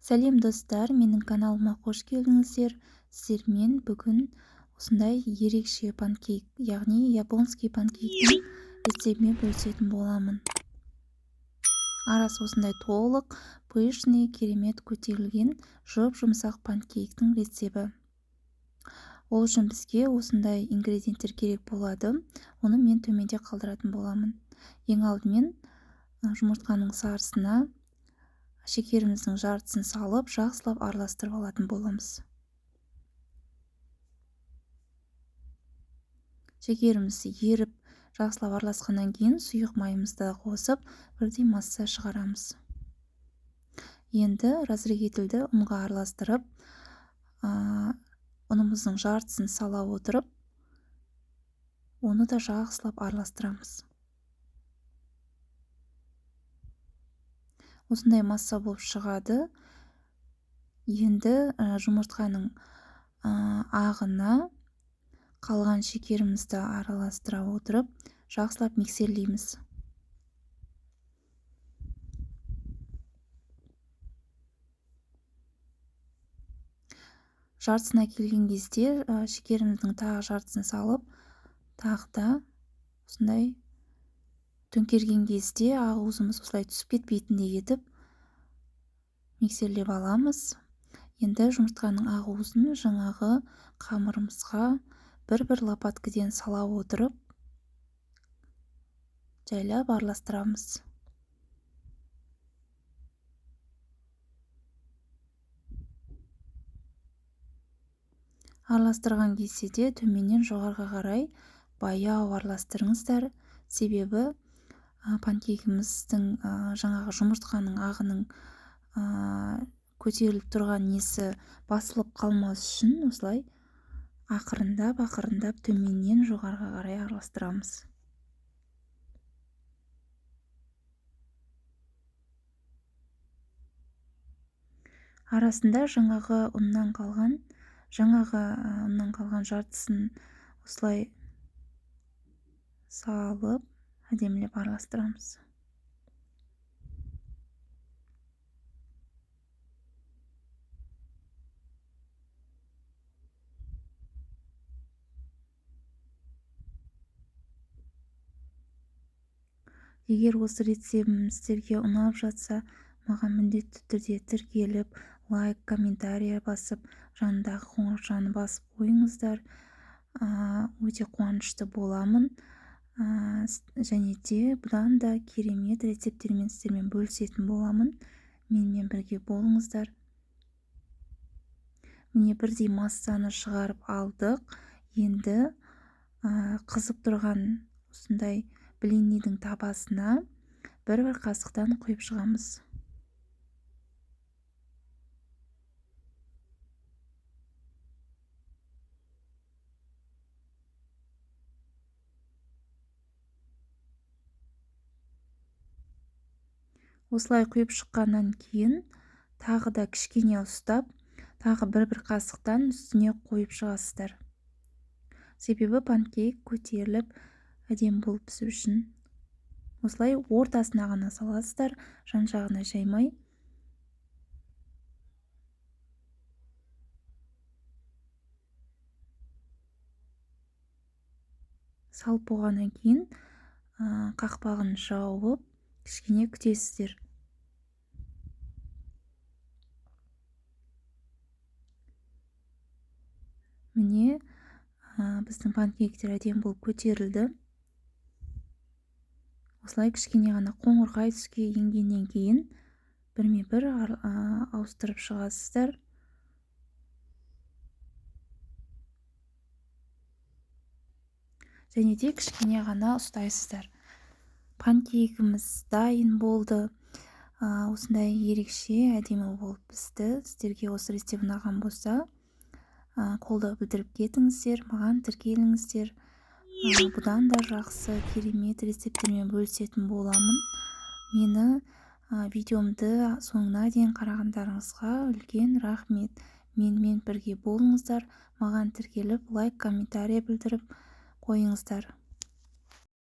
Сәлем достар, менің каналыма қош келдіңіздер. Сіздермен бүгін осындай ерекше панкейк, яғни японский панкейктің рецептімен бөлісетін боламын. Арасы осындай толық, пышный, керемет көтерілген жұп-жұмсақ панкейктің рецепті. Ол үшін бізге осындай ингредиенттер керек болады. Оны мен төменде қалдыратын боламын. Ең алдымен жұмыртқаның сарысына шекеріміздің жартысын салып, жақсылап араластырып алатын боламыз. Шекеріміз еріп, жақсылап араласқаннан кейін сұйық майымызды қосып, бірдей масса шығарамыз. Енді разрыхителді ұнға араластырып, ұнымыздың жартысын сала отырып, оны да жақсылап араластырамыз. Осындай масса болып шығады. Енді жұмыртқаның ағына қалған шекерімізді араластыра отырып, жақсылап миксерлейміз. Жартысына келген кезде шекеріміздің тағы жартысын салып, тағы да осындай төңкерген кезде ақ уызымыз осылай түсіп кетпейтіндей етіп миксерлеп аламыз. Енді жұмыртқаның ақ уызын жаңағы қамырымызға бір-бір лопаткіден сала отырып, жайлап араластырамыз. Араластырған кезде де төменнен жоғарыға қарай баяу араластырыңыздар, себебі панкейкіміздің жаңағы жұмыртқаның ағының көтеріліп тұрған несі басылып қалмас үшін осылай ақырындап, ақырындап төменнен жоғарыға қарай араластырамыз. Арасында жаңағы ұннан қалған жартысын осылай салып, әдемілеп араластырамыз. Егер осы рецептім сіздерге ұнап жатса, маған міндетті түрде тіркеліп, лайк, комментария басып, жанындағы қоңыраушаны басып қойыңыздар. Өте қуанышты боламын. Және де бұдан да керемет рецепттермен сіздермен бөлісетін боламын. Менімен бірге болыңыздар. Міне бірдей массаны шығарып алдық. Енді қызып тұрған осындай блиннидің табасына бір-бір қасықтан құйып шығамыз. Осылай құйып шыққаннан кейін тағы да кішкене ұстап, тағы бір-бір қасықтан үстіне қойып шығасыздар. Себебі панкейк көтеріліп, әдемі болып пісу үшін. Осылай ортасына ғана саласыздар, жан-жағына жаймай. Салып болғаннан кейін қақпағын жауып, кішкене күтесіздер. Міне, біздің панкейктер әдемі болып көтерілді. Осылай кішкене ғана қоңырқай түске енгеннен кейін бірме-бір ауыстырып шығасыздар. Және де кішкене ғана ұстайсыздар. Панкейкіміз дайын болды. Осындай ерекше әдемі болып пісті. Сіздерге осы рецепт ұнаған болса, қолдау білдіріп кетіңіздер, маған тіркеліңіздер. Бұдан да жақсы керемет рецепттермен бөлісетін боламын. Мені видеомды соңына дейін қарағандарыңызға үлкен рахмет. Менімен бірге болыңыздар, маған тіркеліп, лайк, комментарий білдіріп қойыңыздар.